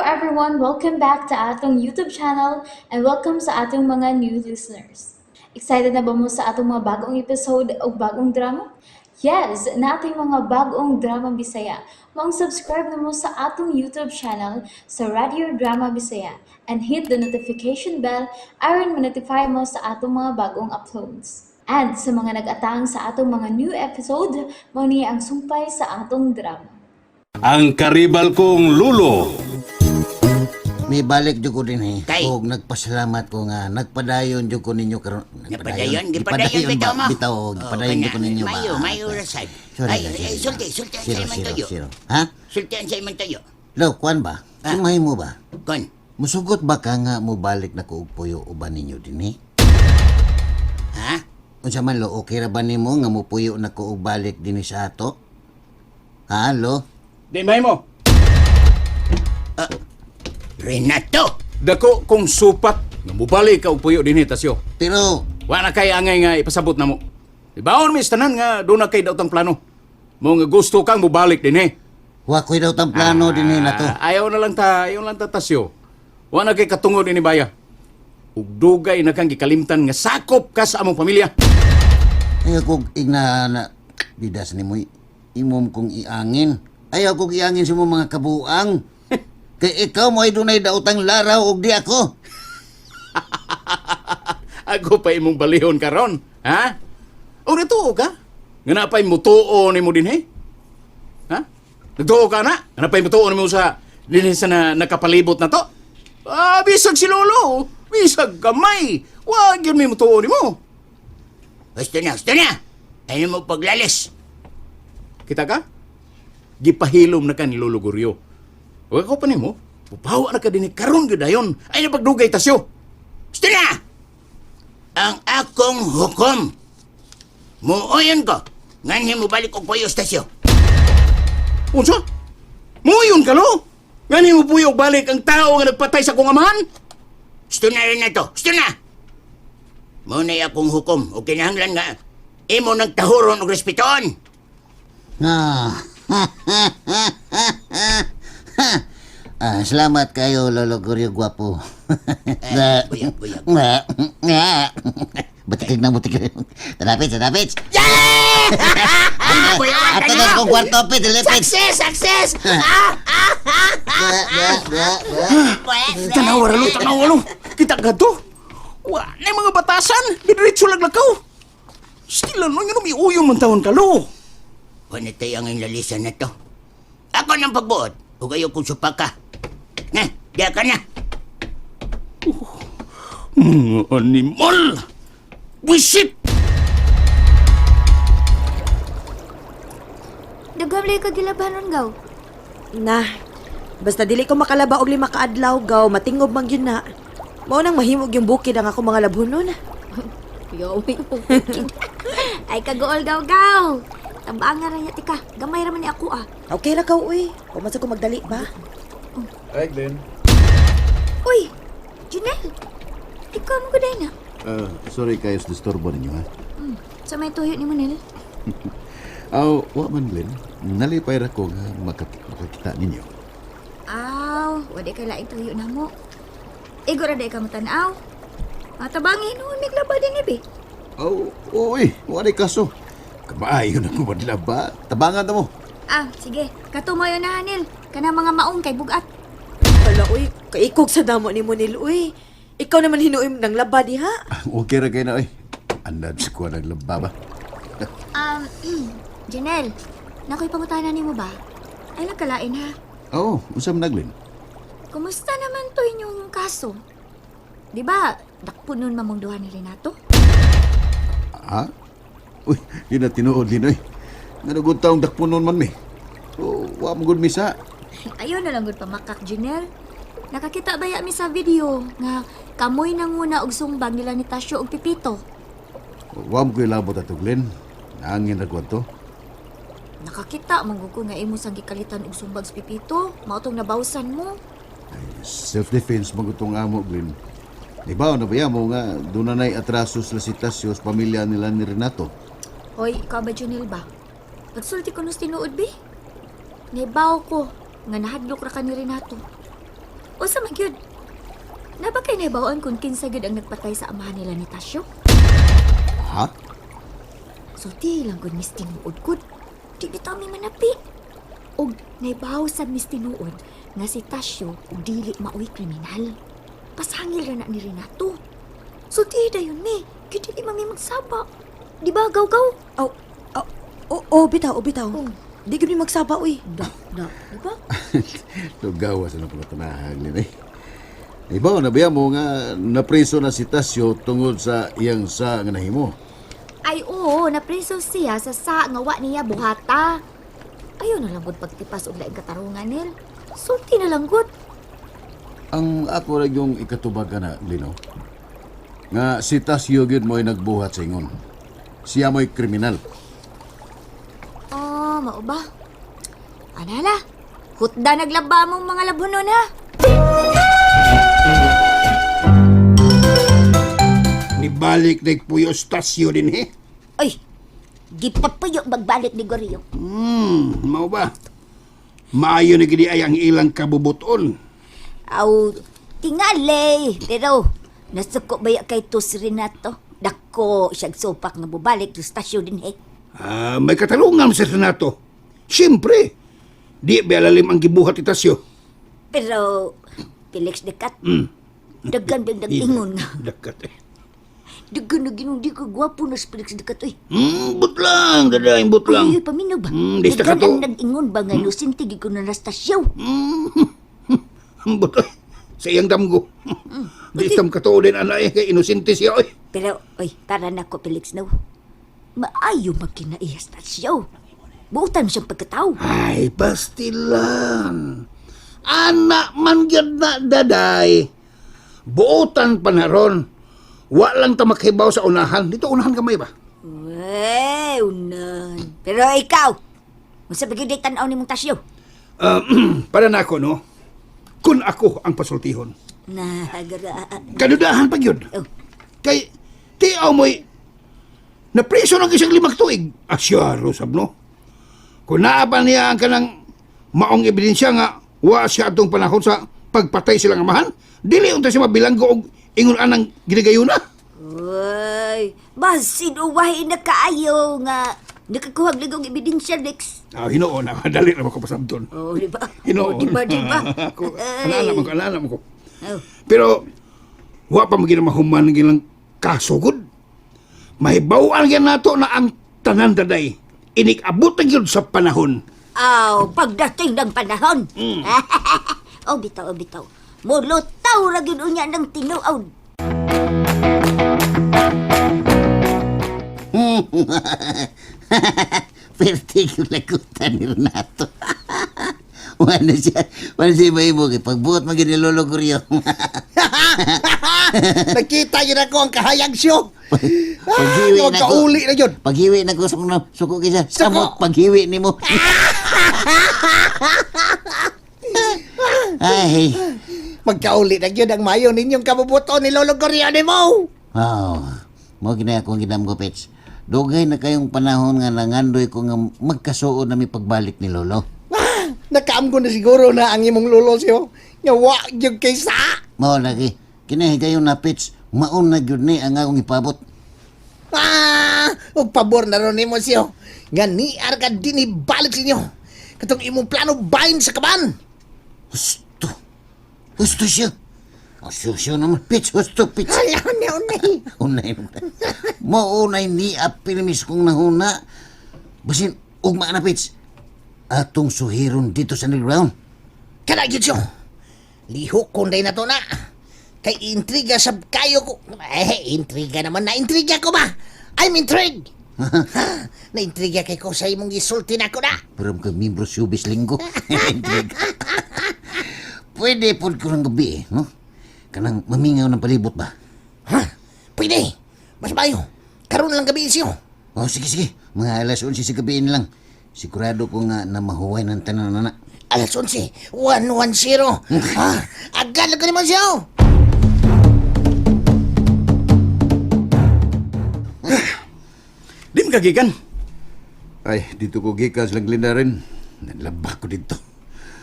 Everyone! Welcome back to atong YouTube channel and welcome sa atong mga new listeners. Excited na ba mo sa atong mga bagong episode o bagong drama? Yes, naa tay mga bagong drama Bisaya. Maong subscribe na mo sa atong YouTube channel sa Radio Drama Bisaya and hit the notification bell aron ma-notify mo sa atong mga bagong uploads. And sa mga nag-atang sa atong mga new episode, mao ni ang sumpay sa atong drama. Ang karibal kong lulo. May balik jud ko dinhi. Kay? Og nagpasalamat ko nga nagpadayon jud ko ninyo karon. Nagpadayon, gipadayon bitaw ba? mo. Bitaw, gipadayon jud ko ninyo ba? Mayo, mayo rasad. Sorry, Ay, sorry. ay, sulti, sulti sa Zero, imong zero, tuyo. zero. Ha? Sultian sa imong tuyo. Lo, kuan ba? Ah. Sumay mo ba? Kon, Musugot ba ka nga mo balik na ko og puyo uban ninyo dinhi? Ha? Unsa man lo, okay ra ba nimo nga mupuyo na ko og balik dinhi sa ato? Ha, lo? Di may mo. Renato! Dako kong supat nga mubalik ka og puyo dinhi, Tasyo. Pero Wa na kay angay nga ipasabot namo. Ibaon mi sa tanan nga doon na kay daotang plano. Mo nga gusto kang mubalik dinhi. Wa ko'y daw tang plano dinhi na to. Ah, ayaw na lang ta, ayaw na lang ta, Tasyo. Wa na kay katungod ini baya. Ug dugay na kang gikalimtan nga sakop ka sa among pamilya. Ayaw kog igna na bidas ni mo imom kong iangin. Ayaw kog iangin sa mo mga kabuang. Kay ikaw mo ay dunay daotang laraw og di ako. Ako pa imong balihon karon, ha? O natuo ka? Nga napay mutuo nimo dinhi? Ha? Nagtuo ka na? Nga napay mutuo nimo sa dinhi sa na, nakapalibot na to? Ah, bisag si Lolo, bisag gamay. Wa gyud may mutuo nimo. Gusto na, gusto na! Ayaw mo paglalis. Kita ka? Gipahilom na ka ni Lolo Guryo. Wa ko pa nimo. Pupawa na ka dinhi karon gyud dayon. Ay na pagdugay, Tasyo. Gusto na! Ang akong hukom. Muuyon ko. Nganhi mo balik og puyo, Stasyo. Unsa? Muyon ka lo? Ngani mo puyog balik ang tao nga nagpatay sa akong amahan? Gusto na, Renato. Gusto na! Muna akong hukom. O kinahanglan nga imo nang tahuron og respeton. Ah. Ah, salamat kayo, Lolo Guryo Gwapo. Eh, buyag, buyag. Butikig na butikig. Tanapit, tanapit. Buyawan ka Ato na! na kong kwarto, pit, lipit. Success! Success! Ah! Ba, ba, ba, ba. Tanawa ra lo, tanawa lo. Kita ka to. Wa na mga batasan, diretso lang lakaw. Stila no nga miuyon man tawon ka lo. Wala tayo ang lalisan na to. Ako nang pagbuot. Ug ayaw kong supaka. Na, diya ka na. Mga animal. Wisit. Daghan lay ka gilabanon, gaw. Na, basta dili ko makalaba og 5 ka adlaw gaw, matingob man gyud na. Mao nang mahimog yung bukid ang ako mga labhonon. Yo, ay kagool gaw gaw. Tabangan ra tika. Gamay ra man ni ako ah. Okay ra ka uy. Wa man sa ko magdali ba? Hi, Glenn. Uy, Junel. Ikaw mo guday na. Ah, sorry kayo sa disturbo ninyo, ha? Sa may tuyo ni Manil. Aw, wa man, Glenn. Nalipay ra ko nga makakita ninyo. Aw, wala kay laing tuyo na mo. Igo ra day ka mo tan-aw. Matabangin noon miglaba din ibi. Aw, oy, wa day kaso. Kamaayo na ko madlaba. Tabangan na mo. Ah, sige. Katumoy na Hanil. Kana mga maong kay bugat. Hala uy, kaikog sa damo ni Monil uy. Ikaw naman hinuim ng laba diha. Okay ra kayo na, oy. Andad sa kuha ng laba ba? Janelle, nakoy pangutana nimo ba? Ay nagkalain ha. Oo, unsa man na, Glenn? Kumusta naman to inyong kaso? Di ba, dakpo nun mamong duha ni Renato? Ha? Uy, di na tinuod din, oy. Nanugod taong dakpunon man mi. Oh, wa mo gud mi sa. Ayaw na lang gud pamakak, Janelle. Nakakita ba ya mi sa video nga kamoy nanguna og sumbag nila ni Tasyo og Pipito? Wa mo ko'y labot ato, Glenn. Naangin ra ko ato. Nakakita man gud ko nga imo sang gikalitan og sumbag sa Pipito. Mao tong nabawsan mo. Self-defense man gud tong amo, Glenn. Di ba, na ba mo nga doon na na'y atraso sila si Tasyo sa pamilya nila ni Renato. Hoy, ikaw ba, Junel ba? Pagsulti ko nus tinuod, bi. Naibaw ko nga nahadlok ra ka ni Renato. Usa man gyud. Naba kay nahibaw-an kung kinsa gyud ang nagpatay sa amahan nila ni Tasyo? Ha? So di lang gud mis tinuod gud. Di bitaw mi manapi. Og nahibaw sad mis tinuod nga si Tasyo dili maoy kriminal. Pasangil ra na ni Renato. So di dayon mi, kay dili man mi magsaba. Di ba gaw-gaw? Oh, oh, oh, oh, bitaw, oh, bitaw. Oh. Di gyud mi magsaba uy. Da, da, di ba? Lugawa sa napalatanahag, Glenn eh. Ibaw na ba mo nga napreso na si Tasyo tungod sa iyang sa nga nahimo? Ay oo, napreso siya sa sa nga wa niya buhata. Ayaw na lang gud pagtipas og laing katarungan nil. Sulti na lang gud. Ang ako ra yung ikatubag ka na, Lino. Nga si Tasyo gyud mo'y nagbuhat sa ingon. Siya mo'y kriminal. Oh, mao ba? Anala, hutda naglaba mong mga labunon ha. Nibalik na puyo stasyo din eh. Ay, gipapuyo magbalik ni Gorio. Mao ba? Maayo na gidi ay ang ilang kabubuton. Aw, tingali. Pero, nasuko ba ya kay to si Renato? Dako, siyang supak nga bubalik sa stasyon din eh. Ah, may katalungan sa Renato. Siyempre, di ba alalim ang gibuhat ni Tasyo? Pero, Felix Decat, daghan bang nag-ingon nga. Dakat eh. Daghan na ginong di ko gwapo na si Felix Decat, uy. Butlang, dadaing butlang. Uy, uy, paminaw ba? Di sa Daghan kato. ang nag-ingon ba nga inosente gid ko na nastasyon. But eh, sa iyang damgo. Di tam katuo din ana eh, kay inosente siya oy. Pero, oy, para nako Felix no. Maayo magkinaiya stasyon. Buutan mo siyang pagkatao. Ay, pastilan. Anak man gyud na daday. Buotan pa na ron. Wa lang ta makhibaw sa unahan. Dito unahan kamay ba? Wey, unan. Pero ikaw, unsa ba gyud tan-aw nimong tasyo? Para na ako, no? Kun ako ang pasultihon. Na, gara. Kadudahan pa gyud. Oh. Kay, tiaw mo'y napreso ng isang limang tuig. Asyaro, sab no? Kung naa pa niya ang kanang maong ebidensya nga wa siya atong panahon sa pagpatay silang amahan, dili unta siya mabilanggo og ingon anang ginagayuna. Uy, basin uwahi na kaayo nga nakakuhag ligong ebidensya, Lex. Ah, hinuon na, dali na ko pasabton. Oh, di ba? Hinuon. Oh, di ba, di ba? Ako, alala mo ko, alala mo ko. Oh. Pero, wa pa maging mahuman ng ilang kasugod. Mahibawan yan nato na ang tanan daday. Inikabot na yun sa panahon. Aw, pagdating ng panahon. Oh, bitaw, oh, bitaw. Mulutaw ra gyud unya ng tinuod. Perti ko lagutan ni Renato. Wala siya, wala siya mahimo kay pagbuot man gyud ni Lolo Goryo. Nakita yun ako ang kahayag siyo. Paghiwi Ah, na ko. kauli na yun. Paghiwi na ko suko, suko kaysa Suko. samot paghiwi nimo. Ay. Magkauli na yun ang mayo ninyong kabubuto ni Lolo Goryo ni mo. Wow. Mo gina akong ginam ko, Pets. Dugay na kayong panahon nga nangandoy ko nga magkasuod na mi pagbalik ni Lolo. Ah, nakaamgo na siguro na ang imong lolo siyo. Nga wa gyud kay sa. Mao lagi. Kinahigayon na, Pets. Maon na gyud ni ang akong ipabot. Ah, og pabor na ron nimo siyo. Nga niar ka dinhi balik sinyo. Katong imong plano bahin sa kaban. Husto. Husto siya. Asusyo naman, Pets. Husto, Pets. Ay, unay, unay. Unay. Mo unay ni apilmis kong nahuna. Basin, ugma na, Pets. Atong suhiron dito sa underground. Kana gyud siyo. Lihok kung day na to na. Kay intriga sab kayo ko. Eh, intriga naman na intriga ko ba? I'm intrigued. Ha, na-intriga kay ko sa imong gisulti na ko na. Pero kay membro showbiz linggo. Intriga. Pwede po ko ng gabi eh, no? Kanang mamingaw ng palibot ba? Ha? Pwede. Mas mayo. Karon lang gabi siyo. Oh, sige, sige. Mga alas 11 sa gabi lang. Sigurado ko nga na mahuway ng tanan na. Alas 11, 110. Ha? Agad lang ko naman siyo. Di mo kagikan. Ay, dito ko gikas lang Glenn na rin. Nanlaba ko dito.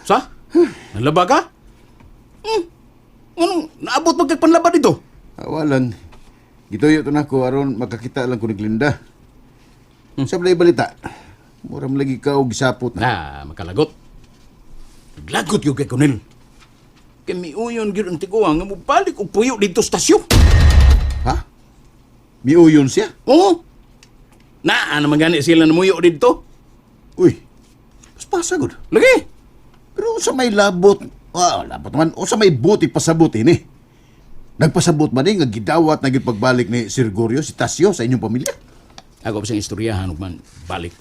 Sa? Nalaba ka? Nag-abot magkagpanlaba dito. Ah, walang. Gituyo to nako aron makakita lang ko ni Glinda. Sa balay balita. Mura man lagi ka og gisapot na. Na, makalagot. Naglagot yung kay Kunil. Kay miuyon gyud ang tiguang nga mobalik og puyo dito stasyon. Ha? Miuyon siya? Oo. Naa naman gani sila namuyo dito. Uy. Paspasa gud. Lagi. Pero sa may labot, ah, labot man, o sa may buti pasabot ini. Nagpasabot man ni nga gidawat na gyud pagbalik ni Sir Gorio si Tasyo sa inyong pamilya. Ako pa siyang istoryahan ug man balik.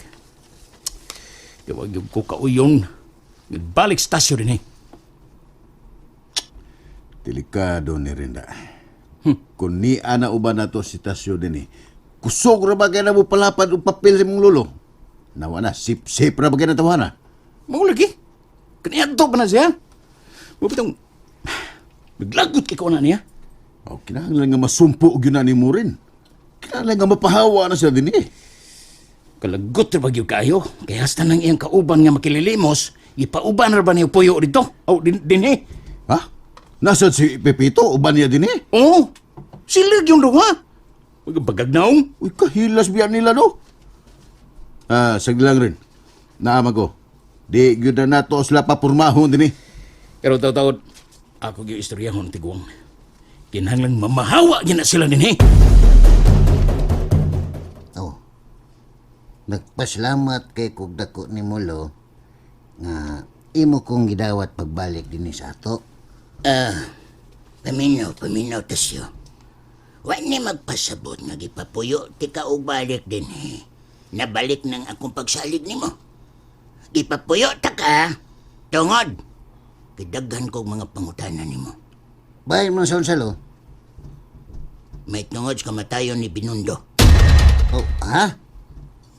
Kay wag gyud ko kauyon. Balik stasyon din eh. Delikado ni Rinda. Kung ni ana uban na to si Tasyo din eh. Kusog ra ba kay na mo palapad og papel sa imong lolo? Nawa na, sip-sip ra ba kay na tawana? Mao lagi. Kaniadto pa na siya. Mo bitong naglagot kay ko na niya. O, kinahanglan nga masumpo gyud na nimo rin. Kinahanglan nga mapahawa na siya din eh. Kalagot ra ba gyud kayo? Kay hasta nang iyang kauban nga makililimos, ipauban ra ba niyo puyo dito? Aw din dinhi. Ha? Nasad si Pepito, uban niya din eh. Oo. Sila yung duha. Magbagag naong. Uy, kahilas biya nila no. Ah, sagli lang rin. Naama ko. Di gyud na nato sila papurmahon din eh. Pero taw-tawod, ako gyud istoryahon tiguang. Kinahanglan mamahawa gyud na sila dinhi. Oh. Nagpasalamat kay kog dako ni Mulo nga imo kong gidawat pagbalik dinhi sa ato. Ah, paminaw, paminaw tasyo. Wa ni magpasabot nga gipapuyo ti ka og balik din eh. Nabalik nang akong pagsalig nimo. Gipapuyo ta ka. Tungod. Gidaghan kog mga pangutana nimo. Bahin mo sa unsalo. May tungod sa kamatayon ni Binundo. Oh, ha?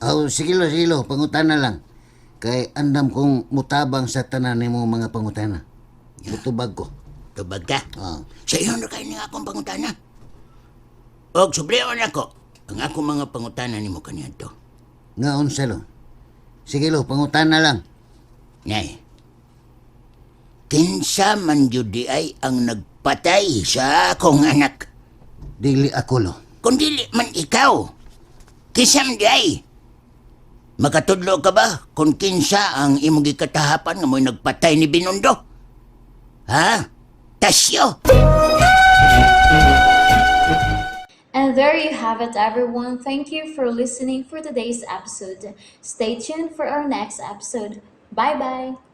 Oh, sige lo, sige lo, pangutana lang. Kay andam kong mutabang sa tanan nimo mga pangutana. Mutubag ko. Tubag ka. Ah. Sa iyo na kayo nga akong pangutana. Og sublion ako ang akong mga pangutana nimo kaniadto. Nga unsa lo. Sige lo, pangutana lang. Nay. Kinsa man jud di ay ang nagpatay sa akong anak? Dili ako lo. Kung dili man ikaw, kinsa man di ay? Makatudlo ka ba kung kinsa ang imong gikatahapan nga mo'y nagpatay ni Binundo? Ha? Tasyo! And there you have it, everyone. Thank you for listening for today's episode. Stay tuned for our next episode. Bye bye.